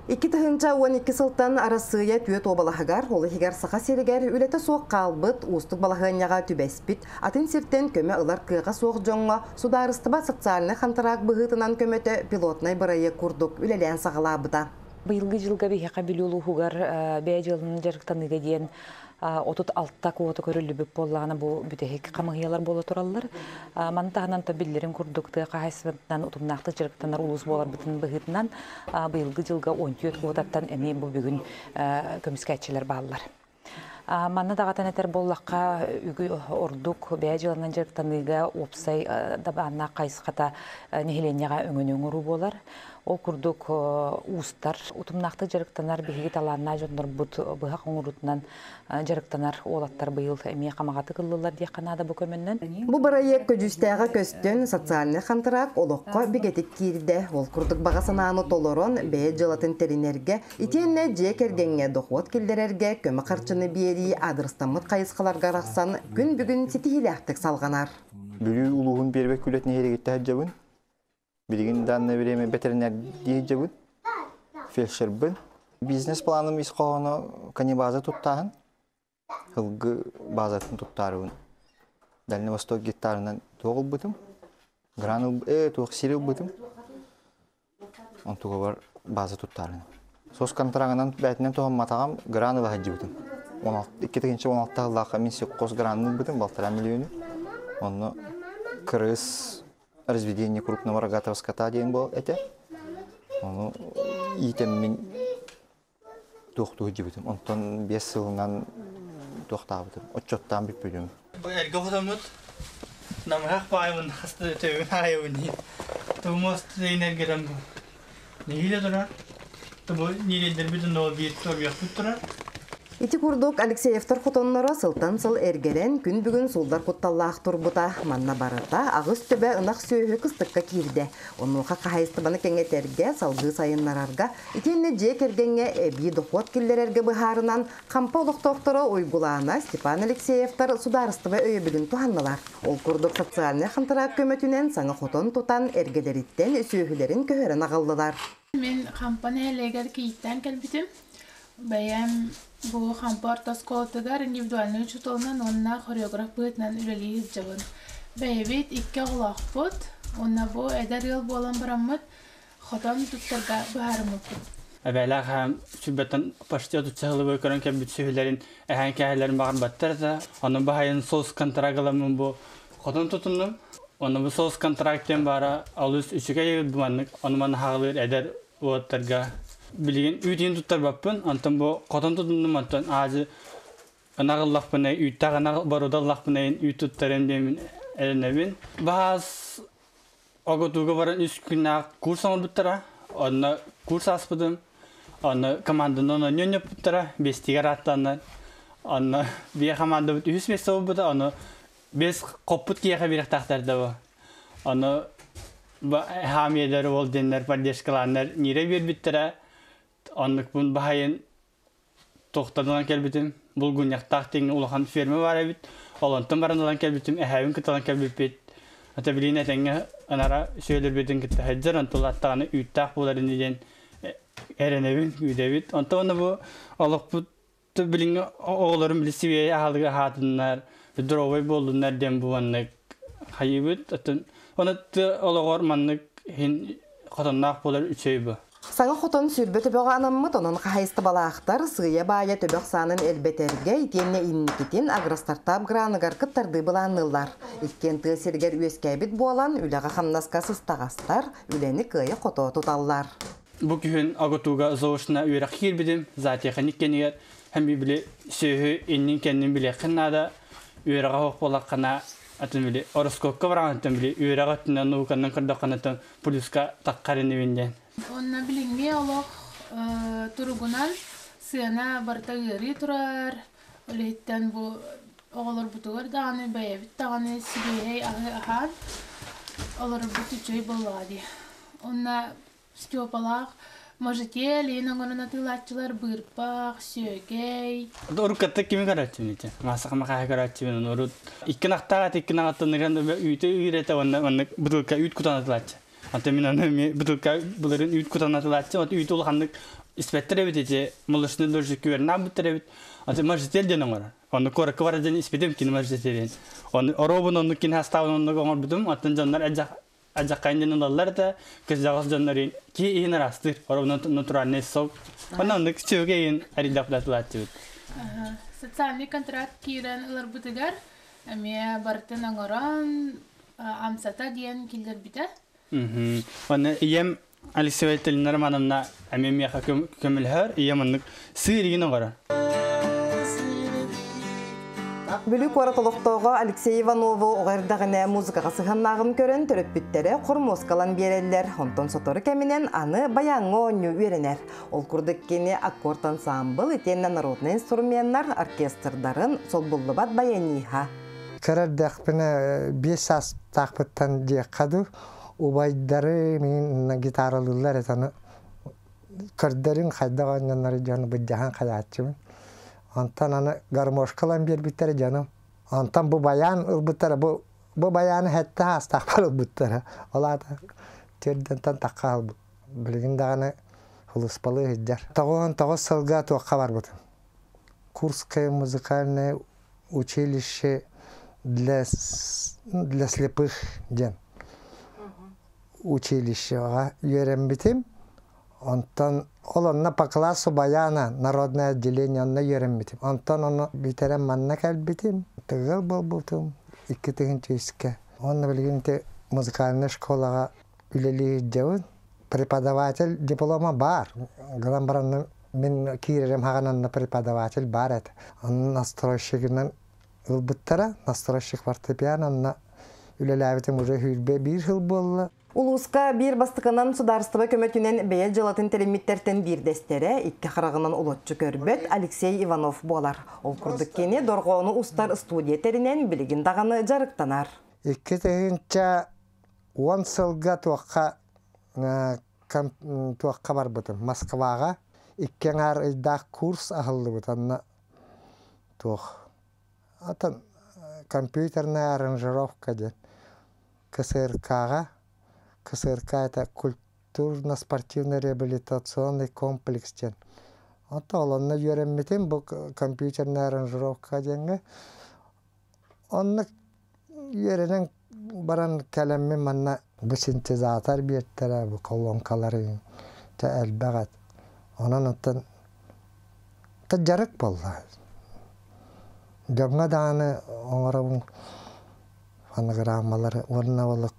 2012 сылтан Арассыыйа түөрт уобалаһыгар, ол иһигэр Саха сиригэр үлэтэ суох хаалбыт, уустук балаһыанньаҕа түбэспит, атын сиртэн көмө ылар кыаҕа суох дьоҥҥо судаарыстыба социальнай хантараак быһыытынан көмөтө пилотнай бырайыак курдук үлэлээн саҕалаабыта. Быйылгы дьылга биһиэхэ Бүлүү улууһугар бэйэ дьыаланы дьарыктаныыга диэн 36 квота көрүллүбүт буоллаҕына, бу бүтэһик хамыыһыйалар буола тураллар. Маны таһынан то биллэрин курдук тыа хаһаайыстыбатынан утумнаахтык дьарыктанар улуус буоларбытын быһыытынан быйылгы дьылга 14 квотаттан эмиэ бу бүгүн көмүскээччилэр бааллар. Манна даҕатан этэр буоллахха, үгү ордук бэйэ дьыаланан дьарыктаныыга уопсай дабааннаах хайысхата нэһилиэнньэҕэ өҥөнү оҥоруу буолар. Ол курдук уустар утумнаахтык дьарыктанар биһиги талааннаах дьоннорбут быһах оҥоруутунан дьарыктанар уолаттар быйыл эмиэ хамаҕатык ыллылар диэххэ наада бу көмөннөн. Бу бырайыак көдьүүстээҕэ көстөн, социальнай хантараак олоххо бигэтик киирдэ. Ол курдук баҕа санааны толорон, бэйэ дьыалатын тэринэргэ, итиэннэ дьиэ кэргэҥҥэ дохуот киллэрэргэ көмө харчыны биэрии аадырыстаммыт хайысхаларга арахсан, күн бүгүн ситиһиилээхтик салҕанар. Бүлүү улууһун Первый күлэт нэһилиэгиттэ сылдьабын. Билигин данное время бэтэринээрдии сылдьабын. Фельдшербын. Бизнес-планым ис хоһооно канибаза туттааһын. Һылгы базатын туттаарыбын. Дальний Восток гектарынан туох ылбытым. Гран туох сири ылбытым. Онтугабар база туттаарым. Сос контрагынан бээтинэн туһамматаҕым гран ыла сылдьыбытым. 2016 сыллаахха мин сельхоз гранын ылбытым, 1,5 миллиону. Онно кырыс разведение крупного рогатого скота диэн буол этэ. Ону иитэммин туохтуу сылдьыбытым. Онтон 5 сылынан туохтаабытым. Отчуоттаан бүппүтүм. Бу эргэ хотоммут намыһах баайбын хаста төбүн аайыбын тумус тиинэргерем бу нэһиилэ турар бу ниилэйдэрбитин ол биир торбуйахпыт турар. Ити курдук Алексеевтар хотонноро сылтан сыл эргэрэн, күн бүгүн сулдар кутталлаах турбута. Манна барыта аҕыс төбө ынах сүөһү кыстыкка киирдэ. Онуоха хаһаайыстыбаны кэҥэтэргэ, салгыы сайыннарарга, итиэннэ дьиэ кэргэҥҥэ эбии дохуот киллэрэргэ быһаарынан, Хампа олохтоохторо Уйгулаана, Степан Алексеевтар судаарыстыба өйөбүлүн туһаннылар. Ол курдук социальнай хантараак көмөтүнэн саҥа хотон тутан, эргэлэриттэн сүөһүлэрин көһөрөн аҕаллылар. Мин Хампа нэһилиэгэр кийииттээн кэлбитим. Бэйэм бу Хампа орто оскуолатыгар индивидуальнай учууталынан уонна хореограф быһыытынан үлэлии сылдьабын. Бэйэбит икки оҕолоохпут уонна бу эдэр ыал буолан бараммыт хотон туттарга быһаарыммыппыт. Эбээлээх эһээм сүрбэттэн почти отучча сылы көрөн кэлбит сүһүлэрин эһээн кээһэлэрин баҕарбаттар да, ону баһайын соус контракт ыламмын бу хотон тутуннум. Ону бу соус контракт диэн баара олус үчүгэй бу маннык ону маны хаалыыр эдэр уолаттарга билигин үүтүн туттарбаппын, онтон бу хотон тутуннум, онтон аазы ынах ыллахпына үүттээх ынах боруода ыллахпына үүт туттарым диэмин эрэнэбин. Баас оготууга баран үс күннээх курс оҥорбуттара, онно курс ааспытым, онно команданы онньонньоппуттара, биэстигэр ааттааннар, онно биэ командабыт үһүс миэстэ буолбута, ону бес хоппут киэхэ биэрэхтээхтэр да бу. Ону хаамиэлэр ол диэннэр поддержкалааннар ньиирэ биэрбиттэрэ, оннукпун баһайын тохтотунан кэлбитим. Булгунньахтаах тиҥ улахан ферма бар эбит. Олонтон баран ылан кэлбитим, эһээбин кыталан кэлбиппит. Ата билиин этэҥҥэ анара сүөлүрбүтүн кытта сылдьар, онтон аттаҕына үүттээх буолар ини диэн эрэнэбин, күүтэбит. Онтон уонна бу олохпут билиҥҥи оҕолорум били сибиэйэ аһылыгы аһаатыннар, здоровый буоллуннар диэн бу маннык хайыыбыт. Оттон оны олоҕор маннык иһин хотонноох буолар үчүгэй бу. Саҥа хотон 20 төбөҕө анаммыт, онон хаһаайыстыбалаахтар сыыйа-баайа төбөх саанын элбэтэргэ, итиэннэ инникитин агростартап граныгар кыттардыы былаанныыллар. Иккиэн тыа сиригэр үөскээбит буолан, үлэҕэ-хамнаска сыстаҕастар, үлэни кыайа-хото туталлар. Бу күһүн оготууга заочно үөрэх киирбитим, зоотехник кэнигэр һэм били сүөһү иннин кэннин билиэххин наада, үөрэҕэ суох буоллаххына атын били ороскуокка бараҕын били үөрэҕэ өттүнэн науканан көрдөххүнэ плюска таххар инибин диэн. Онно билиҥҥи олох туругунан сыана барыта ыарыы турар. Ол бу оҕолорбутугар даҕаны, бэйэбит даҕаны сибиэһэй аһы аһаан олорорбут үчүгэй буоллаҕа дии. Онно Степалаах можете лиин оҥорон атыылааччылар быырпах, сүөгэй. Уруккатта кими көрөөччүбүн ити? Маасаха махаһа көрөөччүбүн. Урут икки нахтаах икки нахтаныран үүтү үүрэтэ уонна маннык бутылка үүт кутан атылааччы. Антон мин аны бутылка былырын үүт кутан атылааччы. Вот үүтү улаханнык Испэттэр эбит ити молочный дождик күөрнаа эбит. Аты мажитель ден оңор. Оны коракы бар ден испедим кини мажитель. Оны оробун оны кин хастабын оны оңор бутум. Атын жоннор аджак ден олалар да кыз жагыс жоннор ки иин арастыр. Оробун натуральный сок. Оны оны кичүгө ин арилдап датылат. Социальный контракт кирен ылар бутыгар. Эме бартын оңорон амсата диен килдер бите. Оны ием Алексей Телинар манымна әмем яха көмілхөр, ием онны сыйригин оңора. Бүлі куара толықтоға Алексей Иванову оғырдағына музыкаға сығаннағын көрін төрөппүттере кормоскалан береллер. Онтон сотору кеминен аны баяңы оню үйренер. Ол курдык кени аккорд ансамбл итенне народный инструменттар оркестрдарын солбуллубат баяниха. Кырардақпына бес ас тақпыттан қаду убайдары мен гитаралылар этаны көрдөрүн хайда ойноннор жаны быдьахан хаyaатчыбын. Онтон аны гармошкалан бербиттер жаным. Онтон бу баян ылбыттар бу бу баяны хэтте хастахпар ылбыттар. Олата тердентен такка билигин даганы хулуспалы хиджар. Тогон тогос сылга туакка барбытым. Курское музыкальное училище для для слепых ден. Училищеға үйренбитим. Онтон ол онна по классу баяна народное отделение онна үйренбитим. Онтон оны битерен манна кэлбитим. Тыгыл болбутум. Икки тыгынчы иске. Онна билгинте музыкальный школаға үлели жабын. Преподаватель диплома бар. Гынан баранны мен кииререм хагананна преподаватель бар эт. Onun настройщигинен ылбыттара, настройщик фортепиано онна үлелээбитим уже хүрбе бир жыл болла. Улуска бир бастыкынан сударство көмөтүнен бэйэ жылатын телемиттерден бир дестере икки харагынан улотчу көрбөт Алексей Иванов болар. Ол курдук кени доргоону устар студия теринен билигин даганы жарыктанар. Икки тыгынча он сылга туаққа туаққа барбытым. Москваға иккен ыйдаах курс ахыллыбыт анна туох. Атын компьютерная аранжировка ден. КСРК-ға. КСРК это культурно-спортивный реабилитационный комплекс ден. Ата олонна үйренмитим бу компьютерная аранжировка денге. Онны үйренен баран кәлемми манна бу синтезатор биеттере бу колонкалары та элбәгәт. Онан оттан та жарык болла. Жамга дааны оңорабын фонограммалары орна болы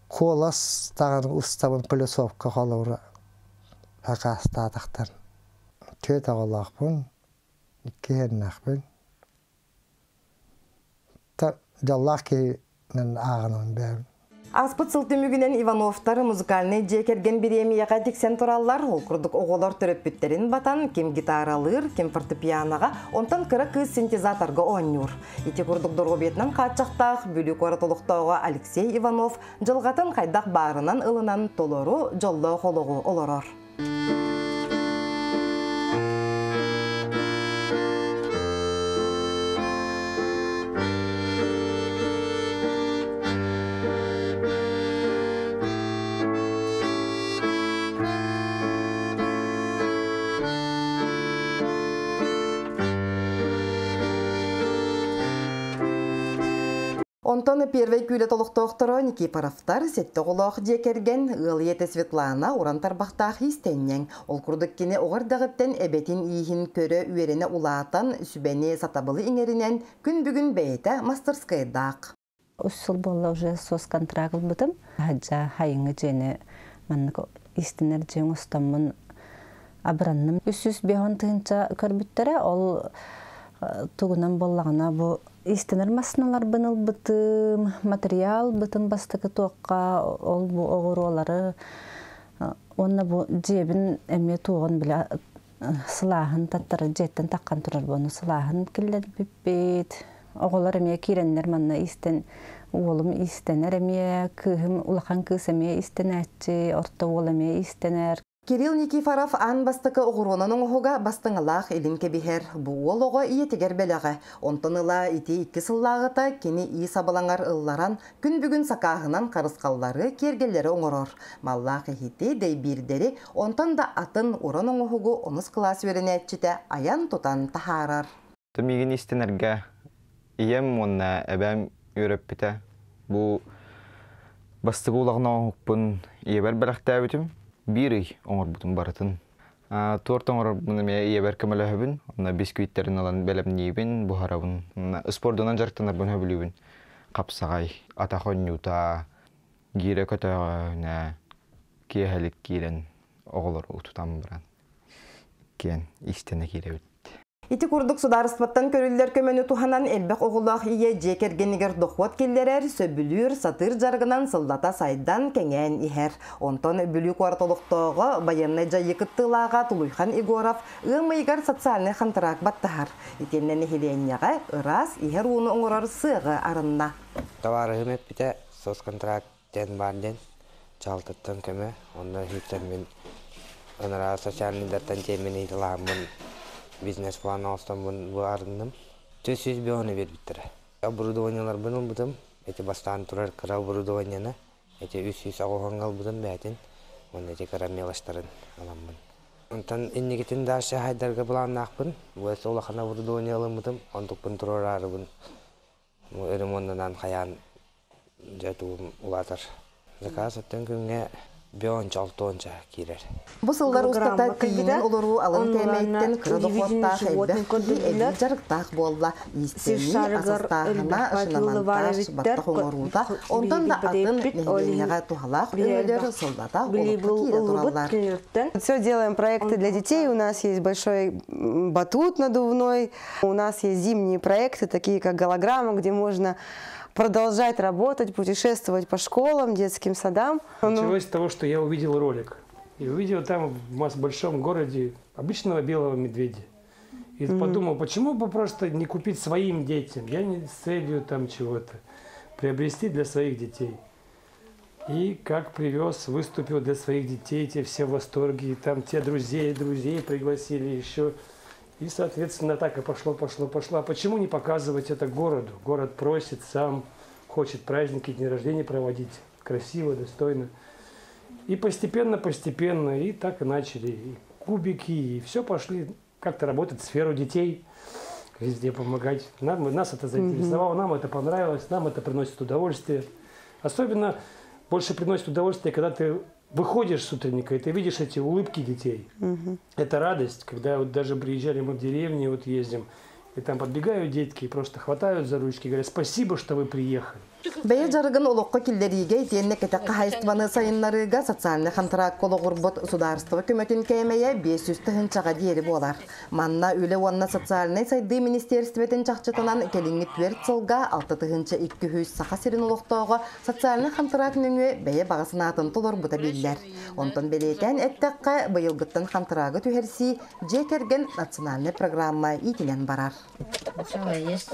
колас тагын уставын плюсовка холовра хакастаатахтар. Төт оголоохпун, икки хернахпын. Та жаллаах киһинен ааҕынын бэм. Аспыт сыл түмүгүнен Ивановтар музыкальный жекерген биремияга тиксен тураллар, ол курдук оголор төрөппүттерин батан, ким гитаралыр, ким фортепианоға, онтон кыра кыз синтезаторга оонньуур. Ити курдук доргобетинен хааччахтаах бүлүү куоратолуктоого Алексей Иванов жылгатын хайдах баарынан ылынан толору жоллоо хологу олорор. Онтон первый күлі толықтоқтыры Никифоровтар сетті қолақ жекерген ылиеті Светлана уран тарбақтақ истеннен. Ол курдук кені оғырдағыттен әбетін иихин көрі үйрене улаатан сүбәне сатабылы иңеринен күн бүгін бәйті мастерскайдақ. Усул болла уже сос контракт бутым. Хаджа хайыңы жени маннык истинер жең устаммын абранным. Үсүс бехон тыгынча көрбүттере ол тугунан боллагана бу истинер масыналар быныл бытым, материал бытым бастыкы туаққа ол бу оғыролары онна бу жебин эме туган биле сылаһын таттары жеттен таккан турар бону сылаһын киллер биппит. Оголор эме киреннер манна истен уолум истенер эме кыһым улахан кыз эме истенәччи орто уол эме истенер. Кирилл Никифоров аан бастакы оҕуруонан оҥоһуга бастыҥалаах илин кэбиһэр. Бу уол оҕо ийэтигэр бэлэҕэ. Онтон ыла ити 2 сыллааҕыта кини ии сабылаҥар ылларан, күн бүгүн сакааһынан харысхаллары, киэргэллэри оҥорор. Маллаах иһити, дэйбиирдэри, онтон да атын уран оҥоһугу онус кылаас үөрэнээччитэ айан-тутан таһаарар. Миигин истэнэргэ ийэм уонна эбээм үөрэппитэ. Бу бастакы улахан оҥоһукпун ийэбэр бэлэхтээбитим. Биир ый оҥорбутум барытын. Торт оҥорорбун эмиэ ийэбэр көмөлөһөбүн. Онно бисквиттэрин ылан бэлэмниибин, буһарабын. Спордунан дьарыктанарбын сөбүлүүбүн. Хапсаҕай, атах оонньуута, гиирэ көтөҕөнө, киэһэлик киирэн оҕолору утутан баран киэн истэнэ киирэбит. Ити курдук судаарыстыбаттан көрүллэр көмөнү туһанан элбэх оҕолоох ийэ дьиэ кэргэнигэр дохуот киллэрэр, сөбүлүүр, сатыыр дьарыгынан сыллата сайдан, кэҥээн иһэр. Онтон Бүлүү куорат олохтооҕо, байыаннай дьайыы кыттыылааҕа Тулуйхан Егоров ыам ыйыгар социальнай хантыраак баттаһар. Итиэннэ нэһилиэнньэҕэ ыраас иһэр ууну оҥорор сыаҕы арынна. Табаарыһым эппитэ, соцконтракт диэн баар диэн, дьаһалтаттан көмө, онно иһиттэн мин ынараа социальныйдартан тиэммин ыйыталаһаммын бизнес-план оҥостоммун быһаарынным. 400 миллиону биэрбиттэрэ. Оборудованиеларбын ылбытым, эти бастаан турар кыра оборудованиены, эти 380 ылбытым бээтин, уонна эти кыра мелочтарын ыламмын. Онтон инникитин дальше хайдарга былааннаахпын, бу улахан оборудование ылыммытым, онтукпун туруораарыбын ремонтанан хайаан дьэ тугум улаатар. Заказ оттон күҥҥэ бионча алтонча киирэр. Бу сыллар устата тиийинэн олоруу алын кээмэйиттэн кыра дохуоттаах элбэх киһи эбии дьарыктаах буолла. Иистэнии, ас астааһына, шиномонтаж, баттах оҥоруута, онтон да атын нэһилиэнньэҕэ туһалаах өҥөлөр сыллата олоххо киирэ тураллар. Все делаем проекты для детей. У нас есть большой батут надувной. У нас есть зимние проекты, такие как голограмма, где можно продолжать работать, путешествовать по школам, детским садам. Началось с того, что я увидел ролик. И увидел там в большом городе обычного белого медведя. И подумал, почему бы просто не купить своим детям? Я не с целью там чего-то. Приобрести для своих детей. И как привез, выступил для своих детей, те все в восторге. И там те друзей пригласили еще. И, соответственно, так и пошло, пошло, пошло. А почему не показывать это городу? Город просит сам, хочет праздники, дни рождения проводить красиво, достойно. И постепенно, постепенно, и так и начали. И кубики, и все пошли как-то работать в сферу детей, везде помогать. Нас это заинтересовало, нам это понравилось, нам это приносит удовольствие. Особенно больше приносит удовольствие, когда ты выходишь с утренника, и ты видишь эти улыбки детей. Это радость, когда вот даже приезжали мы в деревню, вот ездим, и там подбегают детки и просто хватают за ручки и говорят: спасибо, что вы приехали. Бэйэ дьарыгын олоххо киллэриигэ итиэннэ кэтэх хаһаайыстыбаны сайыннарыыга социальнай хантыраакка олоҕурбут судаарыстыба көмөтүн кээмэйэ 500 тыһыынчаҕа диэри буолар. Манна үлэ уонна социальнай сайдыы министиэристибэтин чахчытынан кэлиҥҥи 4 сылга 6200 Саха сирин олохтооҕо социальнай хантыраак нөҥүө бэйэ баҕа санаатын толорбута биллэр. Онтон бэлиэтээн эттэххэ, быйылгыттан хантыраагы түһэрсии дьиэ кэргэн национальнай программа иитинэн барар. Сначала есть.